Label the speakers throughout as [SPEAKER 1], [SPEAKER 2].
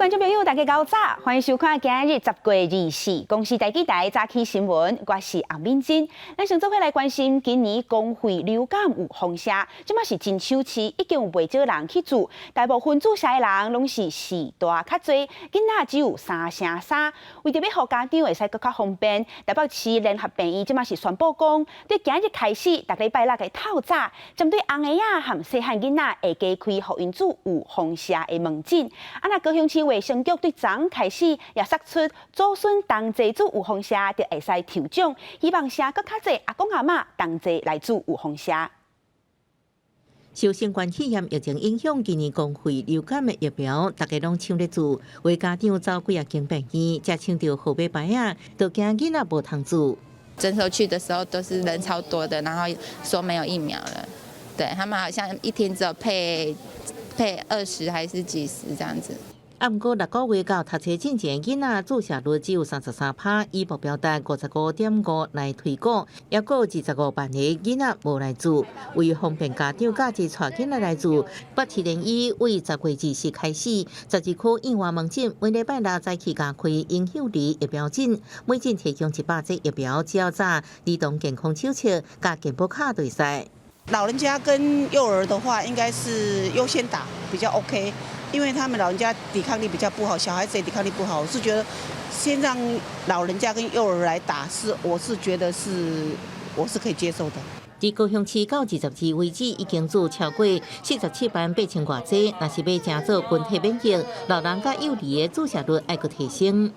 [SPEAKER 1] 觀眾朋友，大家𠢕早，歡迎收看今日10月24公視台語台早起新聞，我是洪敏珍。咱先做伙來關心今年公費流感預防射，這馬是真搶市，已經有袂少人去注。大部分注射的人攏是序大較濟，囡仔只有三成三。為著欲予家長會使閣較方便，台北市聯合病院這馬是宣布講，對今日開始，逐禮拜六的透早，針對紅嬰仔和細漢囡仔會加開予𪜶注預防射的門診。啊，若高雄市衛生局對昨開始也釋出祖孫同齊注預防射，就會使抽獎，希望生閣較濟阿公阿嬤同齊來注預防射。
[SPEAKER 2] 受新冠肺炎疫情影響，今年公費流感的疫苗，大家攏搶咧注，有家長走幾仔間病院，才搶著號碼牌仔，就驚囡仔無通注。
[SPEAKER 3] 診所去的時候都是人超多的，然後說沒有疫苗了，對他們好像一天只有配20還是幾十這樣子。
[SPEAKER 2] 啊，毋過6個月到讀冊進前囡仔注射率只有33%，以目標達55.5來推估，猶閣有25萬個囡仔無來注。為方便家長佮齊帶囡仔來注，北市聯醫為10月24開始，12區院外門診每禮拜六早起加開嬰幼兒疫苗診，每診提供100劑疫苗，只要紮兒童健康手冊佮健保卡就會使。
[SPEAKER 4] 老人家跟幼兒的話，應該是優先打比較 OK。因為他們老人家抵抗力比較不好，小孩子也抵抗力不好，我是覺得先讓老人家跟幼兒來打，是我是覺得是我是可以接受的。
[SPEAKER 2] 佇高雄市到22為止，已經注超過47萬8千外劑。若是欲成做群體免疫，老人佮幼兒的注射率愛閣提升。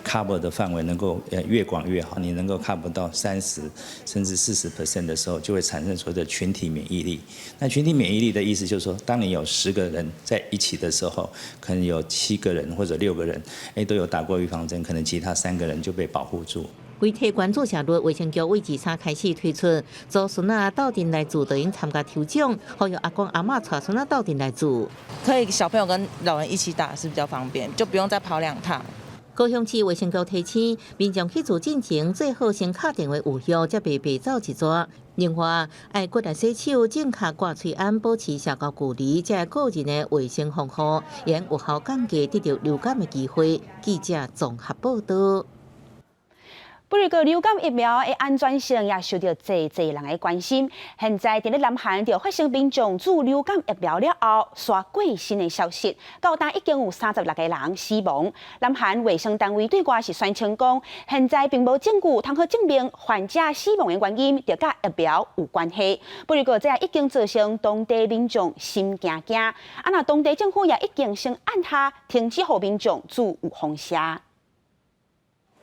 [SPEAKER 5] cover 的範圍能夠越廣越好，你能夠 cover 到30甚至40% 的時候，就會產生所謂的群體免疫力。那群體免疫力的意思就是說，當你有10個人在一起的時候，可能有七個人或者六個人，都有打過預防針，可能其他三個人就被保護住。
[SPEAKER 2] 為提懸注射率，衛生局為23開始推出祖孫仔鬥陣來注，就用參加抽獎，呼籲阿公阿嬤帶孫仔鬥陣來注。
[SPEAKER 6] 可以小朋友跟老人一起打是比較方便，就不用再跑兩趟。
[SPEAKER 2] 高雄市衛生局提醒民眾去注進前，最好先敲電話預約，才袂白走一逝。另外，愛骨力洗手、正確掛喙罨、保持社交距離，這個人的衛生防護，會有效降低得著流感的機會。記者綜合報道。
[SPEAKER 1] 不過，流感疫苗的安全性也受著濟濟人的關心。現在佇咧南韓就發生民眾注流感疫苗了後，煞過身的消息，到今已經有36個人死亡。南韓衛生單位對外是宣稱講，現在並無證據通好證明患者死亡的原因著佮疫苗有關係。不過，這已經造成當地民眾心驚驚。啊，若當地政府也已經先按下停止予民眾注預防射。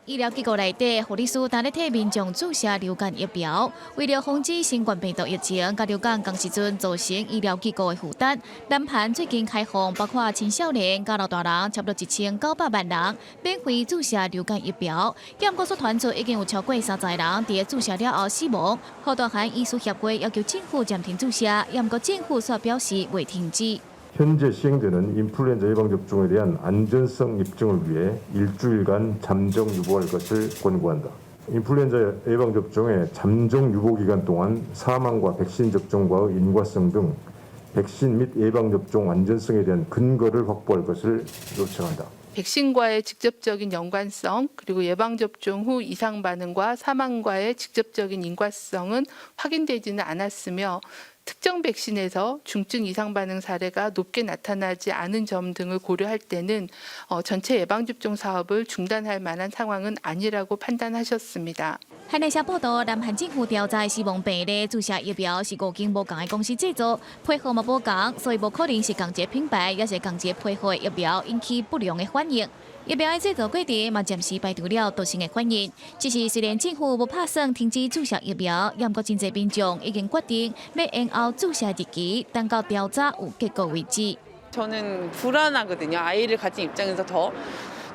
[SPEAKER 7] 醫療機構內底，護理師當咧替民眾注射流感疫苗，為了防止新冠病毒疫情佮流感仝時陣造成醫療機構的負擔，南韓最近開放，包括青少年佮老大人，差不多1900萬人免費注射流感疫苗。毋過煞傳出已經有超過30個人佇注射了後死亡。好大韓醫師協會要求政府暫停注射，毋過政府煞表示未停止。
[SPEAKER 8] 현재 시행되는 인플루엔자 예방접종에 대한 안전성 입증을 위해 일주일간 잠정 유보할 것을 권고한다. 인플루엔자 예방접종의 잠정 유보 기간 동안 사망과 백신 접종과의 인과성 등 백신 및 예방접종 안전성에 대한 근거를 확보할 것을 요청한다.
[SPEAKER 9] 백신과의 직접적인 연관성 그리고 예방접종 후 이상 반응과 사망과의 직접적인 인과성은 확인되지는 않았으며 특정 백신에서 중증 이상 반응 사례가 높게 나타나지 않은 점 등을 고려할 때는 전체 예방접종 사업을 중단할 만한 상황은 아니라고 판단하셨습니다.
[SPEAKER 7] 韓聯社報道，南韓政府調查死亡病例注射疫苗是五間無仝的公司製造，批號嘛無仝，所以無可能是仝一個品牌，抑是仝一個批號的疫苗引起不良的反應。疫苗的製造過程嘛，暫時排除了毒性的反應。只是雖然政府無拍算停止注射疫苗，毋過真濟民眾已經決定欲延後注射日期，等到調查有結果為止。
[SPEAKER 10] 저는 불안하거든요. 아이를 가진 입장에서 더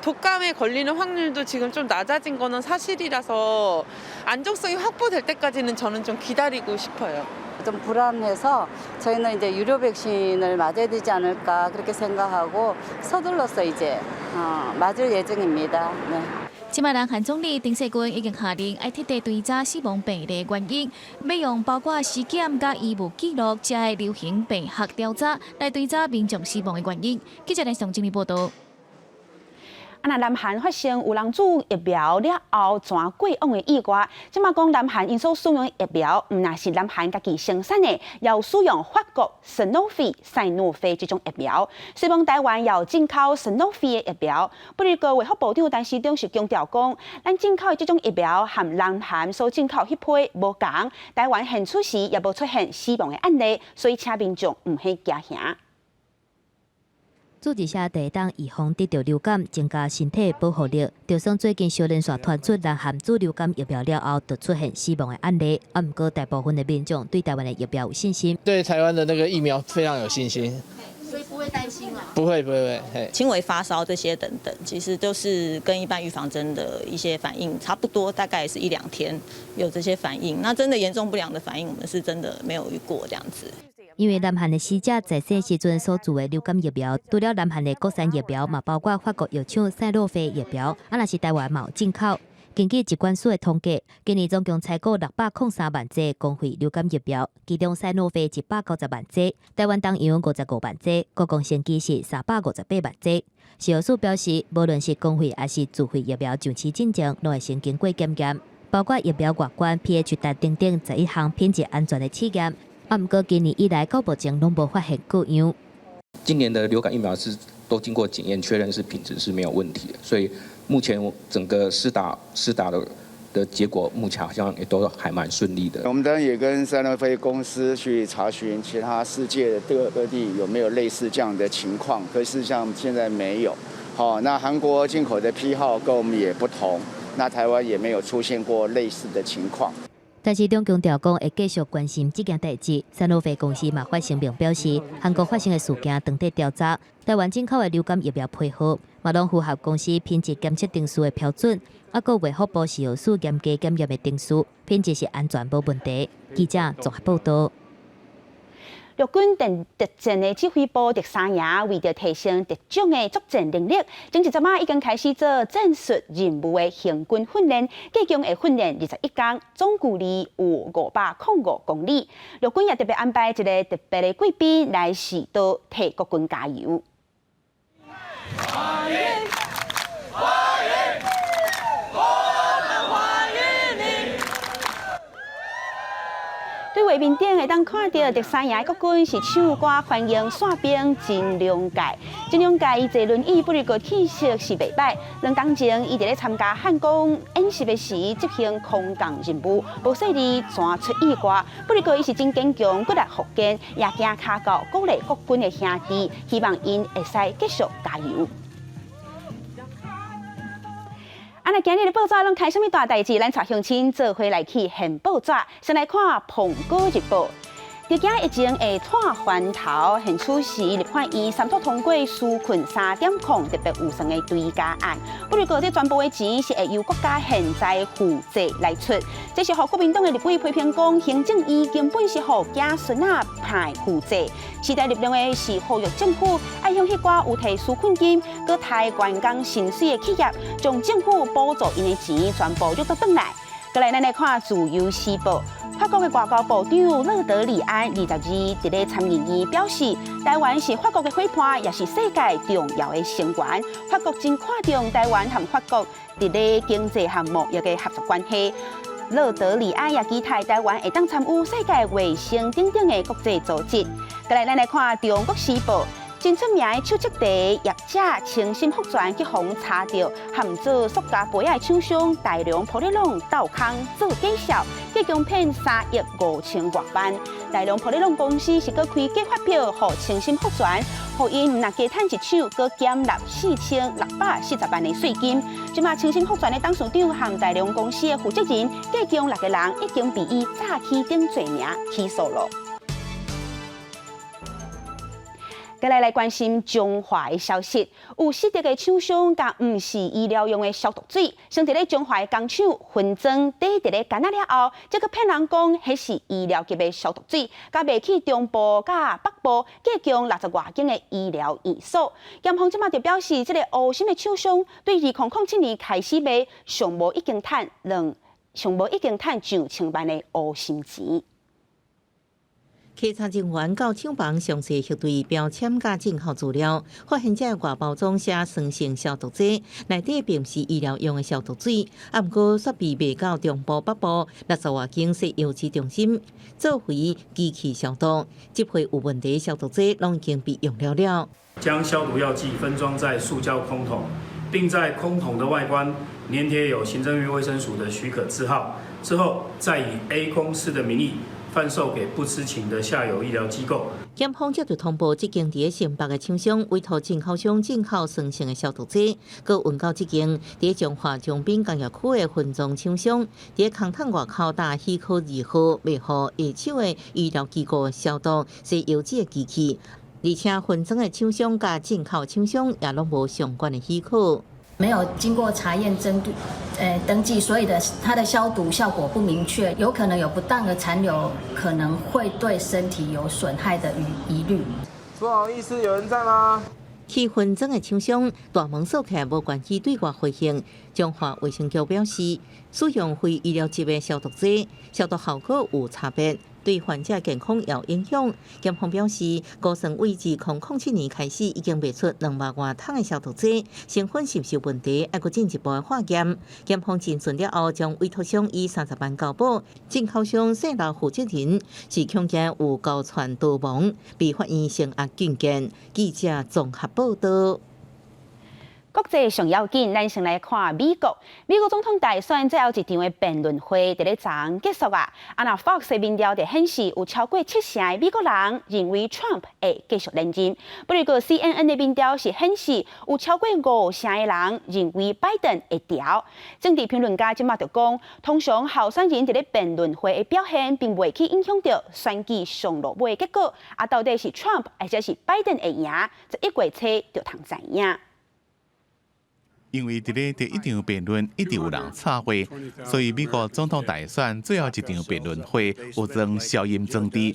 [SPEAKER 10] 독감에 걸리는 확률도 지금 좀 낮아진 거는 사실이라서 안정성이 확보될 때까지는 저는 좀 기다리고 싶어요.
[SPEAKER 11] 좀 불안해서 저희는 이제 유료 백신을 맞아야 되지 않을까 그렇게 생각하고 서둘러서 이제 맞을 예정입니다. 네.
[SPEAKER 7] 這擺南韓總理丁世均已經下令，愛徹底追查死亡病例原因，欲用包括屍檢佮醫務記錄這个流行病學調查來追查民眾死亡的原因。記者來上整理報道。
[SPEAKER 1] 啊，若南韓發生有人注疫苗了後傳過往的意外，這馬講南韓𪜶所使用的疫苗，毋但是南韓家己生產的，也有使用法國 Sanofi 賽諾菲這種疫苗。希望台灣也有進口 Sanofi 的疫苗。不過，衛福部長陳時中是強調講，咱進口的這種疫苗和南韓所進口彼批無仝，台灣現此時也無出現死亡的案例，所以請民眾毋免驚嚇。
[SPEAKER 12] 注一下會當預防得著流感，增加身體保護力。就算最近小連續傳出南韓注流感疫苗了後，就出現死亡的案例，啊，毋過大部分的民眾對台灣的疫苗有信心。
[SPEAKER 13] 對台灣的那個疫苗非常有信心，
[SPEAKER 14] 所以不會擔心啊？
[SPEAKER 13] 不會不會，嘿。
[SPEAKER 15] 輕微發燒這些等等，其實都是跟一般預防針的一些反應差不多，大概是一兩天有這些反應。那真的嚴重不良的反應，我們是真的沒有遇過這樣子。
[SPEAKER 12] 因為南韓的死者在生時陣所注的流感疫苗，除了南韓的國產疫苗，嘛包括法國藥廠賽諾菲疫苗，啊，若是台灣嘛有進口。根據疾管署的統計，今年總共採購603萬劑公費流感疫苗，其中賽諾菲190萬劑，台灣東洋55萬劑，國光生技是358萬劑。食藥署表示，無論是公費還是自費疫苗上市進前，攏會先經過檢驗，包括疫苗外觀、pH 值等等11項品質安全的試驗。啊，毋過今年以來到目前攏無發現過樣。
[SPEAKER 16] 今年的流感疫苗是都經過檢驗，確認是品質是沒有問題的，所以目前整個施打的結果，目前好像也都還蠻順利的。
[SPEAKER 17] 我們當然也跟賽諾菲公司去查詢其他世界的各地有沒有類似這樣的情況，可是像現在沒有。好，那韓國進口的批號跟我們也不同，那台灣也沒有出現過類似的情況。
[SPEAKER 12] 陳時中強調講，會繼續關心這件代誌。賽諾菲公司嘛發聲明表示，韓國發生的事件當地調查，台灣進口的流感疫苗批號嘛攏符合公司品質檢測程序的標準，啊，閣衛福部食藥署嚴格檢驗的程序，品質是安全無問題。記者綜合報道。
[SPEAKER 1] 陸軍特特戰的指揮部特三營為著提升特種的作戰能力，前一陣仔已經開始做戰術任務的行軍訓練，計共會訓練21工，總距離有505公里。陸軍也特別安排一個特別的貴賓來指導替國軍加油。
[SPEAKER 18] 歡迎，歡迎，我們歡迎你。
[SPEAKER 1] 對畫面頂會當看著特三營的國軍是唱歌歡迎傘兵金龍介。金龍介伊坐輪椅，不過氣色是袂䆀。2冬前，伊佇咧參加漢光演習的時執行空降任務，無細膩傳出意外。不過伊是真堅強，骨力復健，也行跤到鼓勵國軍的兄弟，希望𪜶會使繼續加油。啊，那今日的報紙攏開啥物大代誌？咱帶鄉親做伙來去現報紙，先來看《蘋果日報》。著驚疫情會湠翻頭，現此時立法院三讀通過紓困3.0特別預算的追加案。不過，這全部的錢是會由國家現在負責來出。這是予國民黨的立委批評講，行政院根本是予子孫仔派負責。時代力量的是呼籲政府愛向彼寡有提紓困金、閣刣員工薪水的企業，將政府補助𪜶的錢全部約倒轉來。過來，咱來看《自由時報》。法國的外交部長勒德里安22佇咧參議院表示，台灣是法國的伙伴，也是世界重要的成員。法國真看重台灣和法國佇咧經濟和貿易的合作關係。勒德里安也期待台灣會當參與世界衛生等等的國際組織。過來，咱來看《中國時報》。真出名的手測茶業者清心福全去予查著，含做塑膠杯仔的廠商大良玻璃朗鬥空做假數，計共騙3億5千外萬。大良玻璃朗公司是閣開假發票予清心福全，予𪜶毋但加趁一手，閣減納4640萬的稅金。這馬清心福全的董事長和大良公司的負責人，計共六個人已經被以詐欺等罪名起訴了。再來來關心彰化的消息，有四個廠商共毋是醫療用的消毒水，先佇咧彰化的工廠分裝，貯佇咧罐仔了後，這閣騙人講彼是醫療級的消毒水，共賣去中部佮北部，計共60外間的醫療院所。檢方這馬就表示，這個烏心的廠商對2007年開始賣，上無已經趁兩，上無已經趁上千萬的烏心錢。
[SPEAKER 2] 稽查人員到廠房詳細核對標籤佮進口資料，發現這外包裝寫酸性消毒劑，內底並毋是醫療用的消毒水。啊，毋過設備賣到中部北部60外間洗藥劑中心，做為機器消毒，這批有問題消毒劑攏已經被用了了。
[SPEAKER 19] 將消毒藥劑分裝在塑膠空桶，並在空桶的外觀黏貼有行政院衛生署的許可字號，之後再以 A 公司的名義販售給不知情的下游醫療機構。
[SPEAKER 2] 檢方接到通報，這間佇新北的廠商委託進口商進口酸性的消毒劑，閣運到這間佇彰化長濱工業區的分裝廠商，佇空桶外口打許可字號，賣予下手的醫療機構消毒洗藥劑的機器，而且分裝的廠商佮進口廠商也攏無相關的許可。
[SPEAKER 14] 沒有經過查驗、針對，登記，所以的它的消毒效果不明確，有可能有不當的殘留，可能會對身體有損害的疑慮。
[SPEAKER 20] 不好意思，有人在嗎？
[SPEAKER 2] 去分裝的廠商大門鎖起來，無關係對外回應。彰化衛生局表示，使用非醫療級的消毒劑，消毒效果有差別，對患者健康有影響。檢方表示，高盛為2007年開始已經賣出2萬外桶的消毒劑，成分是毋是有問題，愛閣進一步的化驗。檢方偵訊了後，將委託商以30萬交保，進口商姓劉負責人是恐驚有勾串逃亡，被法院聲押禁見。記者綜合報道。
[SPEAKER 1] 國際上要緊，咱先來看美國。美國總統大選最後一場的辯論會佇咧昨昏結束啊。啊，若 Fox 的民調就顯示有超過七成的美國人認為 Trump 會繼續連任。不過 CNN 的民調是顯示有超過五成的人認為拜登會牢。政治評論家這馬就講，通常候選人佇咧辯論會的表現，並袂去影響著選舉上落尾的結果。啊，到底是 Trump 抑是拜登會贏？11月初就通知影。
[SPEAKER 21] 因為佇咧第一場辯論一直有人插話，所以美國總統大選最後一場辯論會有裝消音裝置，予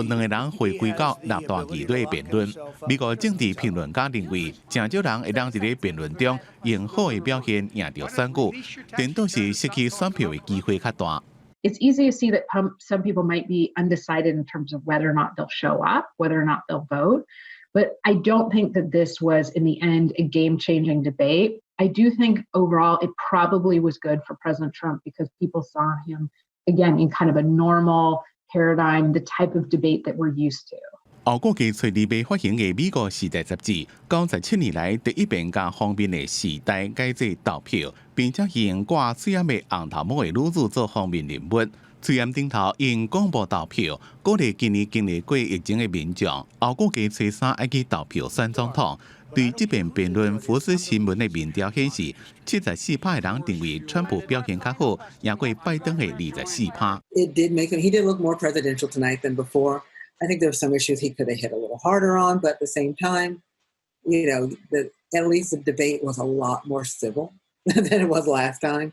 [SPEAKER 21] 兩个人回歸到立大議會辯論。美國政治評論家認為，誠少人會當佇咧辯論中用好的表現贏著選舉，顛倒是失去選票的機會較大。
[SPEAKER 22] It's easy to see that some people might be undecided in terms of whether or not they'll show up, whether or not they'll vote. But I don't think that this was, in the end, a game-changing debate. I do think overall it probably was good for President Trump because people saw him again in kind of a normal paradigm, the type of debate that we're used to.
[SPEAKER 21] 後個月初二發行的美國時代雜誌，97年來第一遍共封面的時代改做投票，並且用掛喙罨的紅頭毛的女子做封面人物。喙罨頂頭用廣播投票，鼓勵今年經歷過疫情的民眾，後個月初三愛去投票選總統。對這遍辯論，福斯新聞的民調顯示，74趴的人認為川普表現較好，贏過拜登的24趴。
[SPEAKER 23] It did make him, he did look more presidential tonight than before. I think there were some issues he could have hit a little harder on, but at the same time, at least the debate was a lot more civil than it was last time.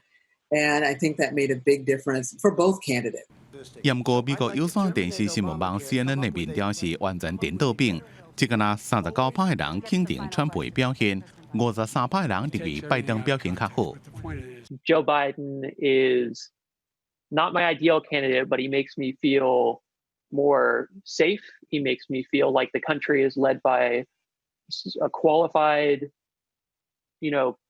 [SPEAKER 23] And I think that made a big difference for both candidates.
[SPEAKER 21] 毋過美國有線電視新聞網 CNN 的民調是完全顛倒反，這個若39趴的人肯定川普的表現，53趴的人認為拜登表現較好。
[SPEAKER 24] Joe Biden is not my ideal candidate, but he makes me feel more safe. He makes me feel like the country is led by a qualified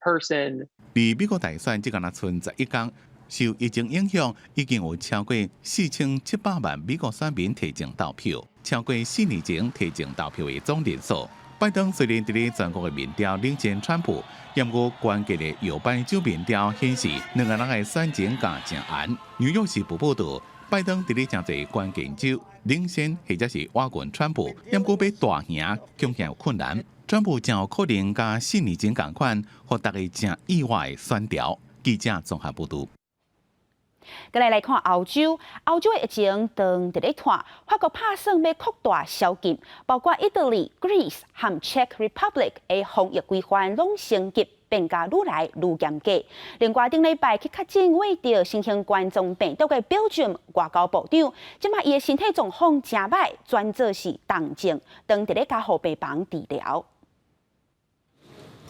[SPEAKER 24] person.
[SPEAKER 21] 離美國大選這個若賰11天，受疫情影響，已經有超過4700萬美國選民提前投票，超過4年前提前投票的總人數。拜登雖然佇咧全國的民調領先川普，毋過關鍵的搖擺州民調顯示兩个人的選情較誠絚。紐約時報報導，拜登佇咧誠濟關鍵州領先，或者是倚近川普，毋過欲大贏恐驚有困難。川普誠有可能佮4年前仝款，予大家誠意外的選調。記者綜合報導。
[SPEAKER 1] 閣來來看歐洲，歐洲的疫情當佇咧拖，法國拍算欲擴大宵禁，包括意大利、Greece 和 Czech Republic 的防疫規範攏升級，變甲愈來愈嚴格。另外，頂禮拜去確診患著新型冠狀病毒的表彰外交部長，這馬伊的身體狀況誠䆀，轉做是重症，當佇咧加護病房治療。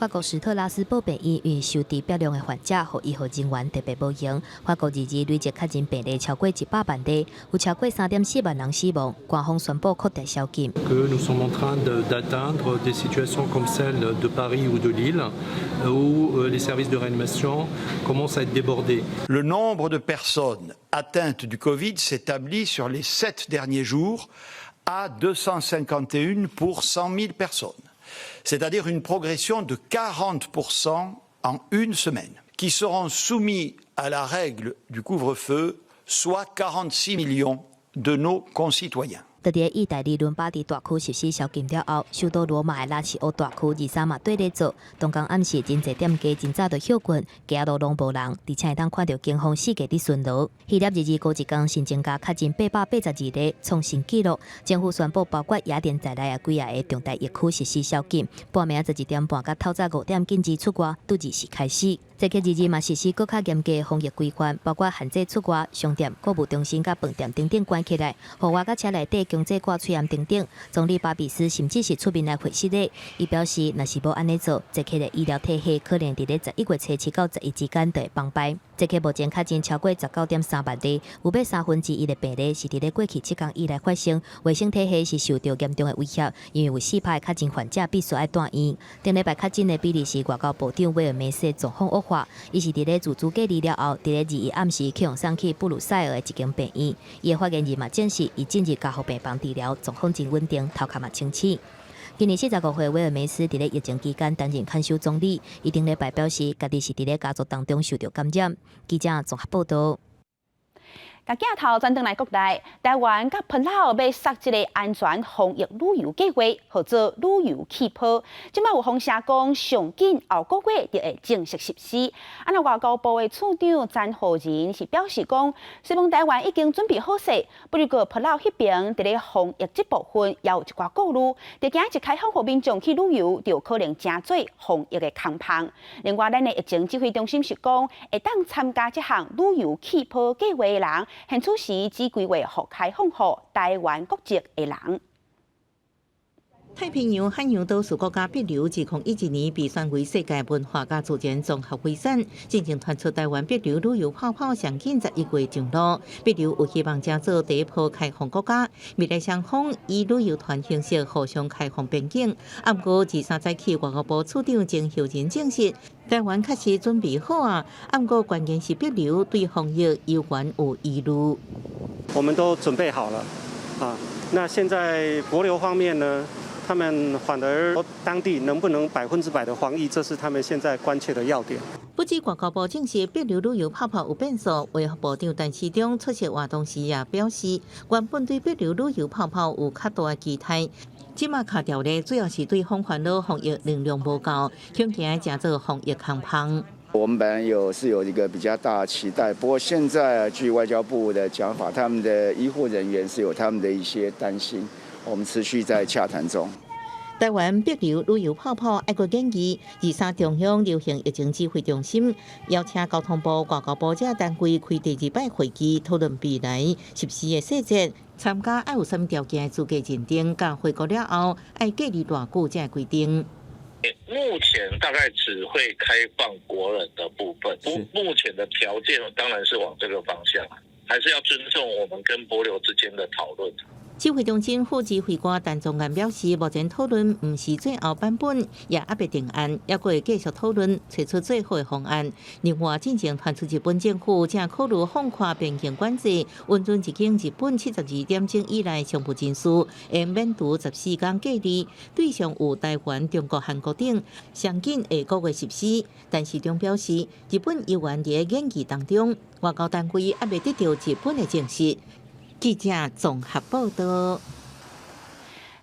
[SPEAKER 12] 法國史特拉斯堡病院因為收治煏量的患者，予醫護人員特別無閒。法國二二累計確診病例超過100萬例，有超過3.4萬人死亡。官方宣布擴大宵禁。
[SPEAKER 3] Que nous sommes en train d'atteindre des situations comme celle de Paris ou de Lille, où les services de réanimation commencent à être débordés.
[SPEAKER 4] Le nombre de personnes atteintes du Covid s'établit sur les 7 derniers jours à 251 pour 100 000 personnes, c'est-à-dire une progression de 40% en une semaine, qui seront soumis à la règle du couvre-feu, soit 46 millions de nos concitoyens.
[SPEAKER 12] 佇咧意大利倫巴第大區實施宵禁了後，首都羅馬的拉齊奧大區23嘛綴咧做。同工暗時真濟店家真早就歇睏，街路攏無人，而且會當看著警方四界佇巡邏。希臘22號一工新增加確診882例，創新紀錄。政府宣布，包括雅典在內的幾仔个重大疫區實施宵禁，半暝12點半到透早5點禁止出外，拄2時開始。捷克22嘛實施閣較嚴格防疫規範，包括限制出外、商店、購物中心佮飯店等等關起來，戶外佮車內底強制掛喙罨等等。總理巴比斯甚至是出面來回釋咧，伊表示，若是無按呢做，捷克的醫療體系可能佇咧11月初7到11之間就會崩敗。捷克目前確診超過19.3萬例，有欲1/3的病例是佇咧過去7工以來發生。衛生體系是受著嚴重的威脅，因為有4%的確診患者必須愛住院。頂禮拜確診的比利時外交部長威爾梅斯狀況惡化，伊是佇咧自主隔離了後，佇咧21暗時去予送去布魯塞爾的一間病院。伊的發言人嘛證實，伊進入加護病房治療，狀況真穩定，頭殼嘛清醒。今年45歲，威爾梅斯佇咧疫情期間擔任看守總理。伊頂禮拜表示，家己是佇咧家族當中受著感染。記者綜合報導。
[SPEAKER 1] 共鏡頭轉轉來國內，台灣佮帛琉欲設這个安全防疫旅遊計劃，號做旅遊氣泡。這擺有風聲講，上緊後個月就會正式實施。啊，若外交部的次長詹浩仁是表示講，雖然台灣已經準備好勢，不過帛琉彼邊佇咧防疫這部分也有一寡顧慮，佇今一開放予民眾去旅遊，就可能成做防疫的空縫。另外，咱的疫情指揮中心是講，會當參加這項旅遊氣泡計劃的人，現此時只規劃予開放予台灣國籍的人。
[SPEAKER 2] 太平洋海洋島嶼國家帛琉，2011年被選為世界文化佮自然綜合遺產，進前傳出台灣帛琉旅遊泡泡上緊11月上路。帛琉有希望成做第一波開放國家，未來雙方以旅遊團形式互相開放邊境。毋過23早起外交部次長曾秀仁證實，台灣確實準備好啊，毋過關鍵是帛琉對防疫猶原有疑慮。
[SPEAKER 5] 我們都準備好了，啊，那現在帛琉方面呢？他們反而當地能不能100%的防疫，這是他們現在關切的要點。
[SPEAKER 2] 不止外交部證實，帛琉旅遊泡泡有變數。衛福部長陳時中出席活動時也表示，原本對帛琉旅遊泡泡有較大的期待。這馬卡著咧，主要是對方煩惱防疫能量無夠，恐驚成做防疫空縫。
[SPEAKER 17] 我們本來是有一個比較大的期待，不過現在據外交部的講法，他們的醫護人員是有他們的一些擔心。我們持續在洽談中。
[SPEAKER 2] 台灣帛琉旅遊泡泡愛閣研議，23中央流行疫情指揮中心邀請交通部、外交部這單位開第二擺會議，討論未來實施的細節。參加愛有啥物條件的資格認定，佮回國了後愛隔離偌久這規定。
[SPEAKER 6] 目前大概只會開放國人的部分，目前的條件當然是往這個方向，還是要尊重我們跟帛琉之間的討論。
[SPEAKER 2] 指揮中心副指揮官陳宗彥表示，目前討論毋是最後版本，也猶未定案，猶閣會繼續討論，揣出最好的方案。另外，進前傳出日本政府正考慮放寬邊境管制，允准入境日本72點鐘以內商務人士，會免除14天隔離，對象有台灣、中國、韓國等，上緊下個月實施。陳時中表示，日本猶原佇研議當中，外交單位猶未得著日本的證實。記者綜合報導。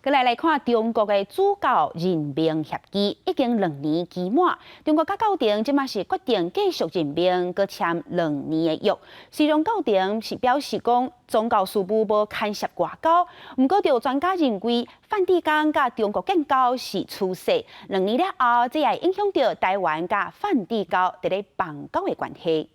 [SPEAKER 1] 閣來來看中國的主教任命協議已經2年期滿，中國佮教廷這馬是決定繼續任命，閣簽兩年的約。雖然教廷是表示講宗教事務無牽涉外交，毋過有專家認為梵蒂岡佮中國建交是趨勢，2年了後，這也會影響著台灣佮梵蒂岡佇咧邦交的關係。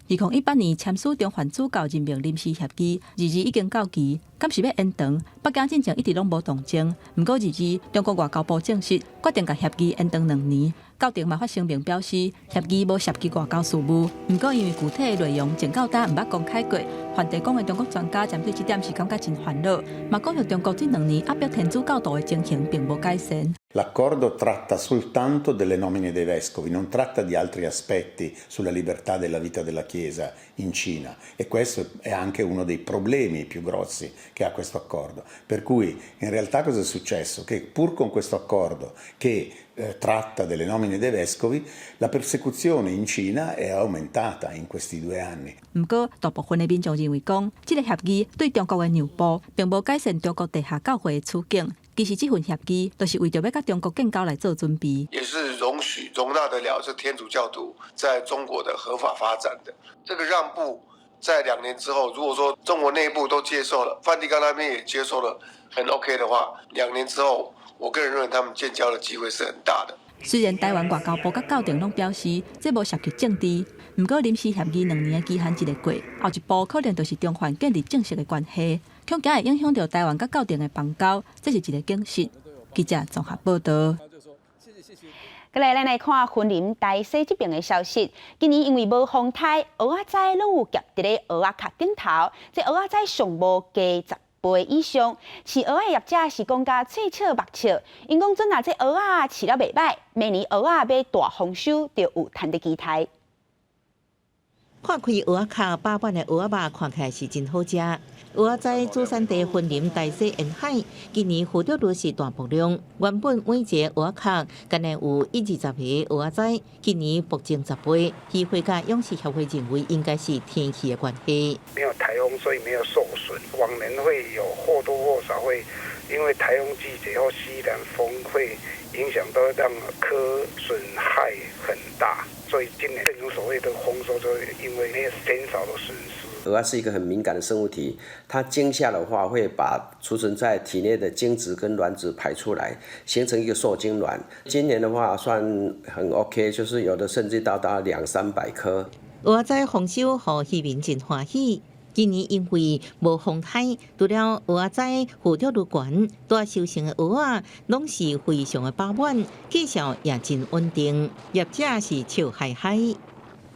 [SPEAKER 8] 2018年簽署中梵主教任命臨時協議，二二已經到期，敢是欲延長？北京進前一直攏無動靜。毋過22，中國外交部證實決定共協議延長2年。教廷嘛發聲明表示，協議無涉及外交事務。毋過因為具體的內容，直到今毋捌公開過。梵蒂岡的中國專家針對這點是感覺真煩惱，嘛講著中國這2年壓迫天主教徒的情形並無改善。
[SPEAKER 9] L'accordo tratta soltanto delle nomine dei vescovi, non tratta di altri aspetti sulla libertà della vita della Chiesa in Cina e questo è anche uno dei problemi più grossi che ha questo accordo. Per cui in realtà cosa è successo? Che pur con questo accordo che tratta delle nomine dei vescovi, la persecuzione in Cina è aumentata in questi 2 anni.
[SPEAKER 8] 毋過，大部分的民眾認為講，這個協議對中國的讓步，並無改善中國地下教會的處境。其實這份協議就是為著欲佮中國建交來做準備。
[SPEAKER 10] 也是容許容納得了這天主教徒在中國的合法發展的。這個讓步在2年之後，如果說中國內部都接受了，梵蒂岡那邊也接受了，很 OK 的話，2年之後，我個人認為他們建交的機會是很大的。
[SPEAKER 8] 雖然台灣外交部佮教廷攏表示，這無涉及政治，毋過臨時協議2年的期限一个過，後一步可能就是中梵建立正式的關係，恐驚會影響著台灣佮教廷的邦交，這是一个警示。記者綜合報導。
[SPEAKER 1] 過來，咱來看雲林大溪這爿的消息。今年因為無風颱，蚵仔栽攏有夾佇咧蚵仔殼頂頭，這蚵仔栽上無加10倍以上。飼蚵仔的業者是講甲喙笑目笑，𪜶講準若這蚵仔飼了袂䆀，明年蚵仔欲大豐收就有趁得期待。
[SPEAKER 2] 看開蚵仔殼飽滿的蚵仔肉看起來是真好食。蚵仔栽主產地雲林大溪沿海，今年附著率是大爆量。原本每一个蚵仔殼干焦有一二十个蚵仔栽，今年暴增10倍。漁會佮養殖協會認為應該是天氣的關係。
[SPEAKER 11] 沒有颱風，所以沒有受損。往年會有或多或少會因為颱風季節或西南風會影響到讓殼損害很大，所以今年這種所謂的豐收，就因為沒有減少了損失。
[SPEAKER 25] 蚵仔是一個很敏感的生物體，它驚嚇的話會把儲存在體內的精子跟卵子排出來，形成一個受精卵。今年的話算很 OK，就是有的甚至到達兩三百顆。
[SPEAKER 2] 蚵仔栽豐收，予漁民真歡喜。今年因為無風颱，除了蚵仔栽附著率懸，大收成的蚵仔攏是非常的飽滿，價數也真穩定，業者是笑嗨嗨。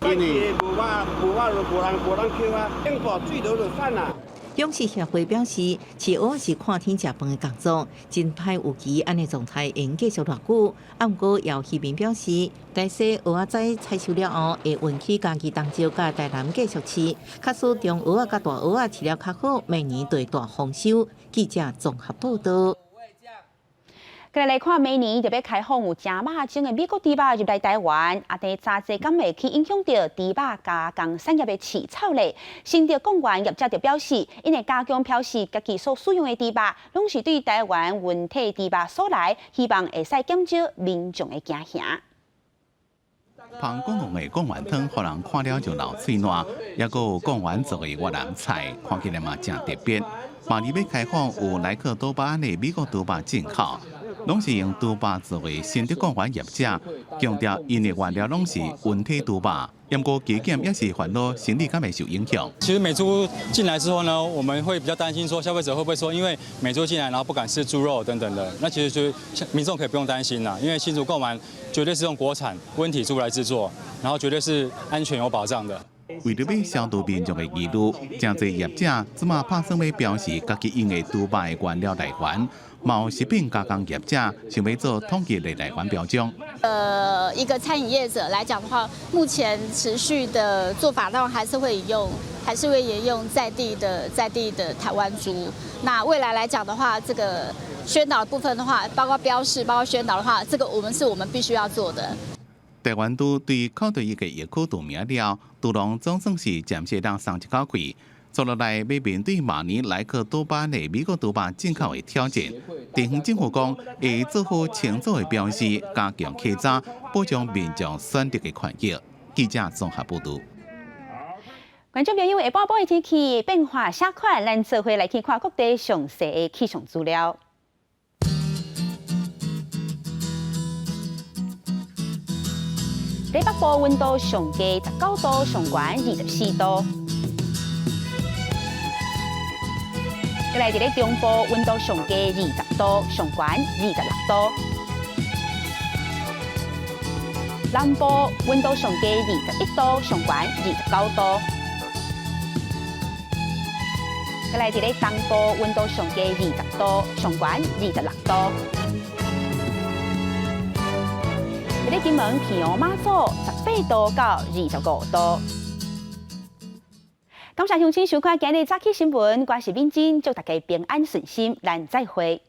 [SPEAKER 26] 今年無法無法就無人無人抾啊，頂部水流就散啦。
[SPEAKER 2] 養殖協會表示，飼蚵仔是看天食飯的工作，真歹預期按呢狀態會繼續偌久。啊，毋過有漁民表示，大溪蚵仔栽採收了後，會運去嘉義東石佮台南繼續飼，假使中蚵仔佮大蚵仔飼了較好，明年就會大豐收。記者綜合報道。
[SPEAKER 1] 過來看，明年就欲開放有誠肉種的美國豬肉入來台灣，啊，但真濟敢會去影響著豬肉加工產業的市場咧。新竹貢丸業者就表示，𪜶會加強標示家己所使用的豬肉，攏是對台灣溫體豬肉所來，希望會使減少民眾的驚嚇。
[SPEAKER 21] 澎貢王的貢丸湯，予人看了就流喙瀾，抑閣有貢丸做的越南菜，看起來嘛誠特別。明年欲開放有萊克多巴胺的美國豬肉進口，攏是用豬肉做的新竹貢丸業者強調，𪜶的原料攏是溫體豬肉，毋過加減也是煩惱生理敢會受影響。
[SPEAKER 27] 其實美豬進來之後呢，我們會比較擔心說，消費者會不會說，因為美豬進來，然後不敢吃豬肉等等的。那其實就民眾可以不用擔心啦，因為新竹貢丸絕對是用國產溫體豬來製作，然後絕對是安全有保障的。
[SPEAKER 21] 為著欲消除民眾的疑慮，誠濟業者這馬拍算欲標示家己用的豬肉的原料來源，嘛有食品加工業者想欲做統一的來源標章。
[SPEAKER 28] 一個餐飲業者來講的話，目前持續的做法當然還是會沿用在地的台灣豬。那未來來講的話，這個宣導的部分的話，包括標示，包括宣導的話，這個我們必須要做的。
[SPEAKER 21] 台灣豬對口對一個疫區除名了，豬農總算是暫時當鬆一口氣。接落來欲面對明年萊克多巴胺的美國豬肉進口的挑戰，地方政府講會做好清楚的標示，加強稽查，保障民眾選擇的權益。記者綜合報導。
[SPEAKER 1] 觀眾朋友，下晡晡的天氣變化啥款？咱做伙來去看各地詳細的氣象資料。佇北部溫度上低19度，上懸24度。閣來佇咧中部溫度上低20度，上懸26度。南部溫度上低21度，上懸29度。閣來佇咧東部溫度上低20度，上懸26度。佇咧金門、澎湖、馬祖18度到25度。感謝鄉親收看今日早起新聞，我是敏珍，祝大家平安順心，咱再會。